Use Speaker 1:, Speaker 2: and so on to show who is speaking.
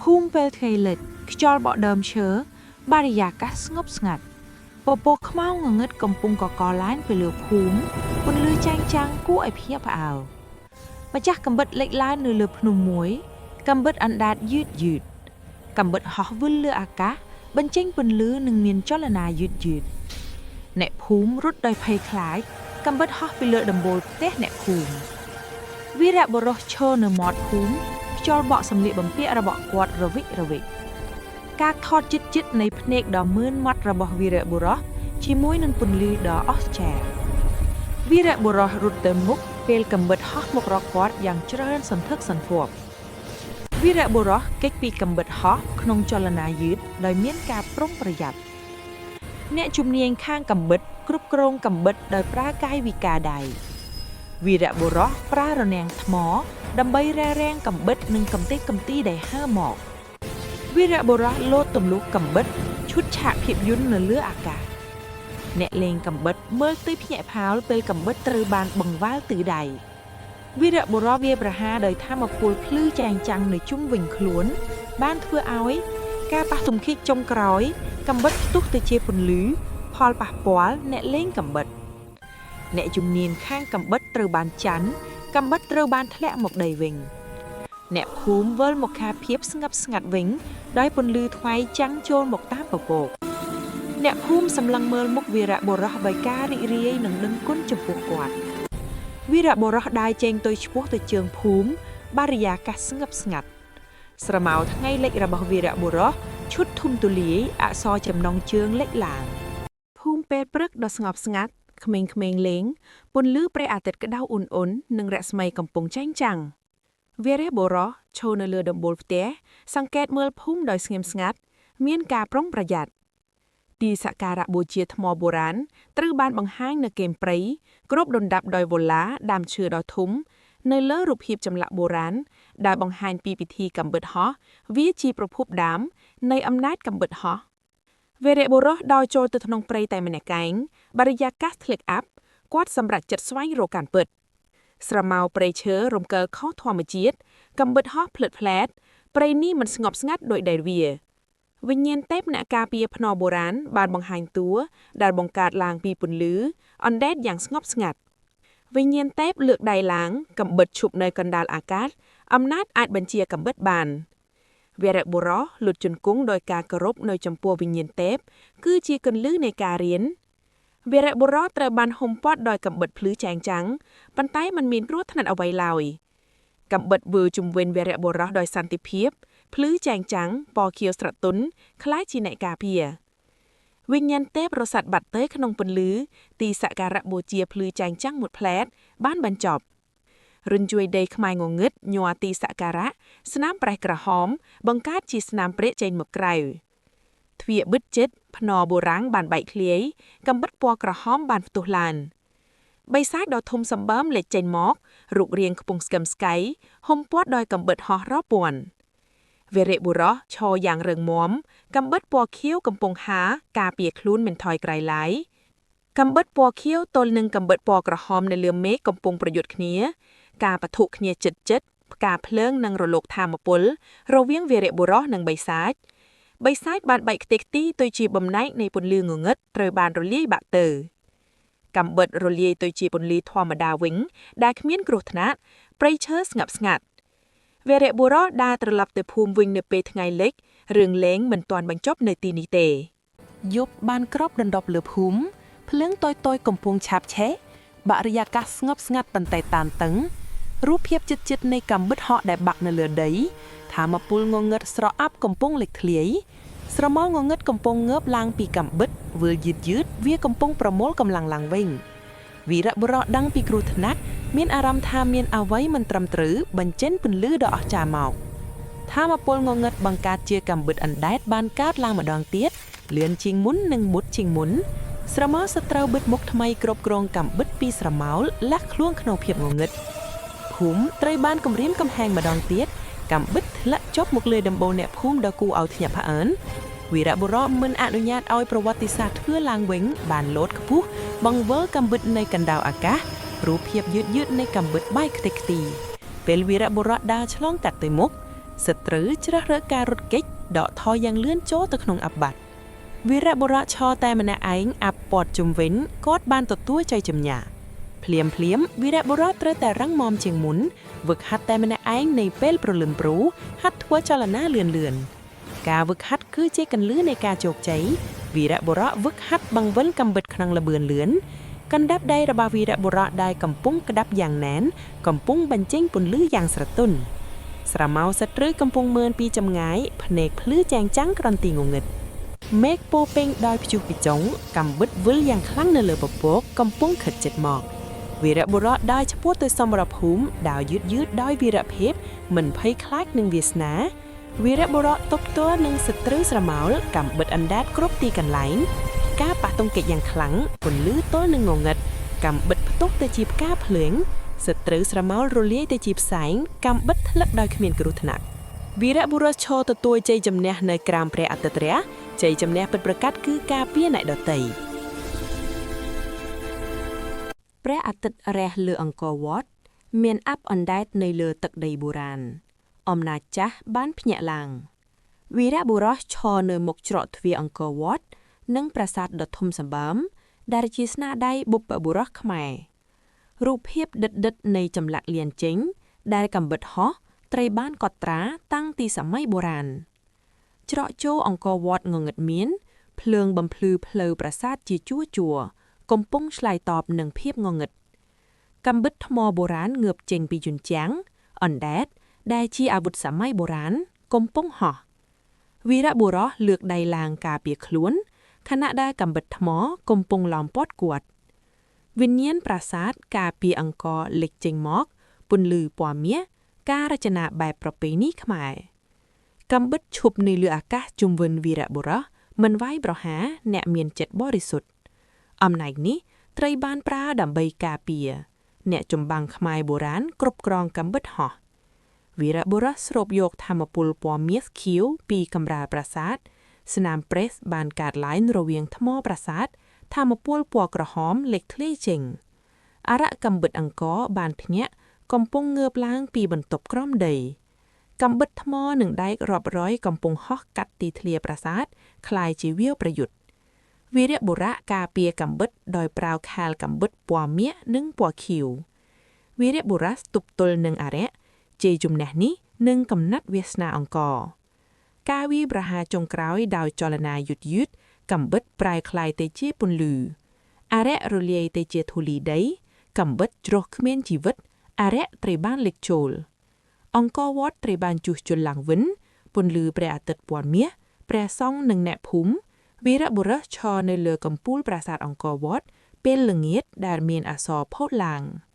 Speaker 1: ភូមិពេលថ្ងៃលិចខ្យល់បក់ដើមឈើបរិយាកាសស្ងប់ស្ងាត់ពពកខ្មៅងងឹតកំពុងកកឡើងពីលើភូមិពន្លឺចែងចាំងគួរឲ្យភ្ញាក់ផ្អើលម្ចាស់កំបិតលេចឡើងនៅលើភ្នំមួយកំបិតអណ្ដាតយឺតយឺតកំបិតហោះវិលលើអាកាសបញ្ចេញពន្លឺនិងមានចលនាយឺតយឺតអ្នកភូមិរត់ដោយភ័យខ្លាចកំបិតហោះពីលើដំបូលផ្ទះអ្នកភូមិវីរៈបុរសឈរនៅមាត់ភូមិខ្យល់បក់សម្លៀកបំពាក់របស់គាត់រវិចរវិចការថតចិត្តចិត្តនៃភ្នែកដ៏មឿនម៉ត់របស់វីរៈបុរសជាមួយនឹងពន្លឺដ៏អស្ចារ្យវីរៈបុរសរត់ទៅមុខពេលកំបិតហោះមករកគាត់យ៉ាងច្រើនសន្ធឹកសន្ធាប់វីរៈបុរសគេចពីកំបិតហោះក្នុងចលនាយឺតដោយមានការប្រុងប្រយ័ត្នអ្នកជំនាញខាងកំបិតគ្រប់គ្រងកំបិតដោយប្រើកាយវិការដៃវីរៈបុរសប្រើរនាំងថ្មដើម្បីរារាំងកំបិតនិងកំទេចកំទីដែលហើរមកវីរៈបុរសលោតទម្លុះកំបិតឈុតឆាកភាពយន្តនៅលើអាកាសអ្នកលេងកំបិតមើលទៅភ្ញាក់ផ្អើលពេលកំបិតត្រូវបានបង្វែលទិសដៅវីរៈបុរសវាប្រហារដោយថាមពលភ្លឺចែងចាំងនៅជុំវិញខ្លួន បានធ្វើឲ្យការប៉ះទង្គិចចុងក្រោយកំបិតផ្ទុះទៅជាពន្លឺផលប៉ះពាល់អ្នកលេងកំបិតអ្នកជំនាញខាងកំបិតត្រូវបានចាន់កំបិតត្រូវបានធ្លាក់មកដីវិញអ្នកភូមិវិលមកខាភាពស្ងប់ស្ងាត់វិញដោយពន្លឺថ្វាយចាំងចូលមកតាមពពកអ្នកភូមិសម្លឹងមើលមុខវីរៈបុរសដោយការរីករាយនិងដឹងគុណចំពោះគាត់វីរៈបុរសដើរចេញទៅឆ្ពោះទៅជើងភូមិបរិយាកាសស្ងប់ស្ងាត់ស្រមោលថ្ងៃលិចរបស់វីរៈបុរសឈុតធំទូលាយអក្សរចំណងជើងលេចឡើង
Speaker 2: ភូមិពេលព្រឹកដ៏ស្ងប់ស្ងាត់ក្មេងៗលេងពន្លឺព្រះអាទិត្យក្តៅអ៊ុនៗនិងរស្មីកំពុងចែងចាំងវីរៈបុរសឈរនៅលើដំបូលផ្ទះសង្កេតមើលភូមិដោយស្ងៀមស្ងាត់មានការប្រុងប្រយ័ត្នទីសក្ការៈបូជាថ្មបុរាណត្រូវបានបង្ហាញនៅគែមព្រៃគ្របដណ្ដប់ដោយវឡាដើមឈើដ៏ធំនៅលើរូបភាពចម្លាក់បុរាណដែលបង្ហាញពីពិធីកំបិតហោះវាជាប្រភពដើមនៃអំណាចកំបិតហោះ វីរៈបុរសដោយចូលទៅក្នុងព្រៃតែម្នាក់ឯងបរិយាកាសធ្លាក់អាប់គាត់សម្រេចចិត្តស្វែងរកការពិតស្រមោលព្រៃឈើរំកិលខុសធម្មជាតិកំបិតហោះភ្លឹតផ្លែតព្រៃនេះមិនស្ងប់ស្ងាត់ដោយដែលវាវិញ្ញាណទេពអ្នកការពារភ្នបុរាណបានបង្ហាញតួដែលបង្កើតឡើងពីពន្លឺអណ្ដែតយ៉ាងស្ងប់ស្ងាត់វិញ្ញាណទេពលើកដៃឡើងកំបិតឈប់នៅកណ្ដាលអាកាសអំណាចអាចបញ្ជាកំបិតបាន វរៈបុរសលុតជង្គង់ដោយការគោរពនៅចំពោះវិញ្ញាណទេពគឺជាគន្លឹះនៃការរៀនវរៈបុរសត្រូវបានហុំព័ទ្ធដោយកំបិតភ្លឺចែងចាំងប៉ុន្តែมันមានគ្រោះថ្នាក់អ្វីឡើយកំបិតវើជំវិញវរៈបុរសដោយសន្តិភាពភ្លឺចែងចាំងពណ៌ខៀវស្រទន់คล้ายជាអ្នកការពារវិញ្ញាណទេពរសាត់បាត់ទៅក្នុងពន្លឺទីសក្ការៈបូជាភ្លឺចែងចាំងមួយផ្លែតបានបញ្ចប់ រញ្ជួយដីខ្មែរងងឹតញ័រទីសក្ការៈស្នាមប្រេះក្រហម បង្កើតជាស្នាមព្រែកចេញមកក្រៅទ្វារបិទចិត្តភ្នបុរាណបានបែកធ្លាយកំបិតពណ៌ក្រហមបានផ្ទុះឡើងបិសាចដ៏ធំសម្បើមលេចចេញមករូបរាងខ្ពង់ស្កឹមស្កៃហុំព័ទ្ធដោយកំបិតហោះរាប់ពាន់វីរៈបុរសឈរយ៉ាងរឹងមាំកំបិតពណ៌ខៀវកំពុងហាការពារខ្លួនមិនថយក្រៃឡើយកំបិតពណ៌ខៀវទល់នឹងកំបិតពណ៌ក្រហមនៅលើមេឃកំពុងប្រយុទ្ធគ្នា ការពធុគ្នាចិត្តចិត្តផ្កាភ្លើងនិងរលកថាមពលរវាងវីរៈបុរសនិងបិសាចបិសាចបានបែកខ្ទេចខ្ទីទៅជាបំណែកនៃពន្លឺងងឹតត្រូវបានរលាយបាក់ទៅកំបិតរលាយទៅជាពន្លឺធម្មតាវិញដែលគ្មានគ្រោះថ្នាក់ព្រៃឈើស្ងប់ស្ងាត់វីរៈបុរសដើរត្រឡប់ទៅភូមិវិញនៅពេលថ្ងៃលិចរឿងលេងមិនទាន់បញ្ចប់នៅទីនេះទេ
Speaker 1: យប់បានគ្របដណ្ដប់លើភូមិភ្លើងតូចៗកំពុងឆាបឆេះបរិយាកាសស្ងប់ស្ងាត់ប៉ុន្តែតានតឹងរូបភាពជិតៗនៃកំបិតហក់ដែលបាក់នៅលើដីថាមពលងងឹតស្រអាប់កំពុងលេចធ្លាយស្រមោលងងឹតកំពុងងើបឡើងពីកំបិតវិលយឺតយឺតវាកំពុងប្រមូលកម្លាំងឡើងវិញវីរៈបុរសដឹងពីគ្រោះថ្នាក់មានអារម្មណ៍ថាមានអ្វីមិនត្រឹមត្រូវបញ្ចេញពន្លឺដ៏អស្ចារ្យមកថាមពលងងឹតបង្កើតជាកំបិតអណ្ដែតបានកើតឡើងម្ដងទៀត លឿនជាងមុននិងមុតជាងមុនស្រមោលសត្រូវបិទមុខថ្មីគ្រប់គ្រងកំបិតពីស្រមោលលះខ្លួនក្នុងភាពងងឹតភូមិត្រូវបានគំរាមកំហែងម្ដងទៀតកំបិតធ្លាក់ចុះមកលើដំបូលអ្នកភូមិដ៏គួរឲ្យភ្ញាក់ផ្អើលវីរបុរសមិនអនុញ្ញាតឲ្យប្រវត្តិសាស្ត្រធ្វើឡើងវិញបានលោតខ្ពស់បង្វិលកំបិតនៅកណ្ដាលអាកាសរូបភាពយឺតយឺតនៃកំបិតបែកខ្ទេចខ្ទីពេលវីរបុរសដើរឆ្លងកាត់ទៅមុខ
Speaker 2: សត្រូវជ្រើសរើសការរត់គេចដកថយយ៉ាងលឿនចូលទៅក្នុងអាប់បាត់វីរៈបុរៈឈរតែម្នាក់ឯងអាប់ព័ទ្ធជុំវិញគាត់បានទទួលជ័យជំនះភ្លាមភ្លាមវីរៈបុរៈត្រូវតែរឹងមាំជាងមុនវឹកហាត់តែម្នាក់ឯងនៃពេលព្រលឹមព្រូហាត់ធ្វើចលនាលឿនលឿនការវឹកហាត់គឺជាកន្លឹះនៃការជោគជ័យវីរៈបុរៈវឹកហាត់បង្វិលកំបិតក្នុងល្បឿនលឿនកណ្ដាប់ដៃរបស់វីរៈបុរៈដែលកំពុងក្តាប់យ៉ាងណែនកំពុងបញ្ចេញពន្លឺយ៉ាងស្រទន់ស្រមោសត្រូវកំពុងមើលពីចម្ងាយភ្នែកភ្លឺចែងចាំងក្រន្ទីងងឹតមេឃពោពេញដោយព្យុះពីចុងកំបិតវិលយ៉ាងខ្លាំងនៅលើពពកកំពុងខិតជិតមកវីរៈបុរៈដើរឆ្ពោះទៅសមរភូមិដោយយឺតយឺតដោយវីរភាពមិនភ័យខ្លាចនឹងវាសនាវីរៈបុរៈទប់ទល់នឹងសត្រូវស្រមោលកំបិតអណ្ដែតគ្រប់ទីកន្លែងការប៉ះទង្គិចយ៉ាងខ្លាំងពន្លឺទល់នឹងងងឹតកំបិតផ្ទុះទៅជាផ្កាភ្លើងសត្រូវស្រមោលរលាយទៅជាផ្សែងកំបិតធ្លាក់ដោយគ្មានគ្រោះថ្នាក់វីរៈបុរសឈរទទួលជ័យជំនះនៅក្រោមព្រះអាទិត្យរះជ័យជំនះពិតប្រាកដគឺការពារអ្នកដទៃ
Speaker 3: ព្រះអាទិត្យរះលើអង្គរវត្តមានអាប់អណ្ដែតនៅលើទឹកដីបុរាណអំណាចចាស់បានភ្ញាក់ឡើងវីរបុរសឈរនៅមុខច្រកទ្វារអង្គរវត្តនិងប្រាសាទដ៏ធំសម្បើមដែលជាស្នាដៃបុព្វបុរសខ្មែររូបភាពដិតៗនៃចម្លាក់លៀនចេញដែលកំបិតហោះត្រូវបានកត់ត្រាតាំងពីសម័យបុរាណច្រកចូលអង្គរវត្តងងឹតមានភ្លើងបំភ្លឺផ្លូវប្រាសាទជាជួរៗកំពុងឆ្លើយតបនឹងភាពងងឹតកំបិតថ្មបុរាណងើបចេញពីជញ្ជាំងអណ្ដែតដែលជាអាវុធសម័យបុរាណកំពុងហោះវីរបុរសលើកដៃឡើងការពារខ្លួនខណៈដែលកំបិតថ្មកំពុងឡោមព័ទ្ធគាត់វិញ្ញាណប្រាសាទការពារអង្គរលេចចេញមកពន្លឺពណ៌មាសការរចនាបែបប្រពៃណីខ្មែរកំបិតឈប់នៅលើអាកាសជុំវិញវីរបុរសមិនវាយប្រហារអ្នកមានចិត្តបរិសុទ្ធអំណាចនេះត្រូវបានប្រើដើម្បីការពារអ្នកចម្បាំងខ្មែរបុរាណគ្រប់គ្រងកំបិតហោះវីរបុរសស្រូបយកធម្មពលពណ៌មាសខៀវពីកម្រាលប្រាសាទស្នាមប្រេសបានកើតឡើងរវាងថ្មប្រាសាទធម្មពលពណ៌ក្រហមលេចធ្លាយចេញអរៈកំបិតអង្គរបានភ្ញាក់កំពុងងើបឡើងពីបន្ទប់ក្រោមដីកំបិតថ្មនិងដែករាប់រយកំពុងហោះកាត់ទីធ្លាប្រាសាទคล้ายជាវាលប្រយុទ្ធវីរបុរៈការពារកំបិតដោយប្រើខែលកំបិតពណ៌មាសនិងពណ៌ខៀវវីរបុរៈទប់ទល់នឹងអរិយជ័យជំនះនេះនឹងកំណត់វាសនាអង្គរការវាយប្រហារចុងក្រោយដោយចលនាយឺតយឺតកំបិតប្រែក្លាយទៅជាពន្លឺអរិយរលាយទៅជាធូលីដីកំបិតជ្រោះគ្មានជីវិតអរិយត្រូវបានលេចចូលអង្គរវត្តត្រូវបានជួសជុលឡើងវិញពន្លឺព្រះអាទិត្យពណ៌មាសព្រះសង្ឃនិងអ្នកភូមិវីរបុរសឈរនៅលើកំពូលប្រាសាទអង្គរវត្តពេលល្ងាចដែលមានអក្សរផុសឡើង។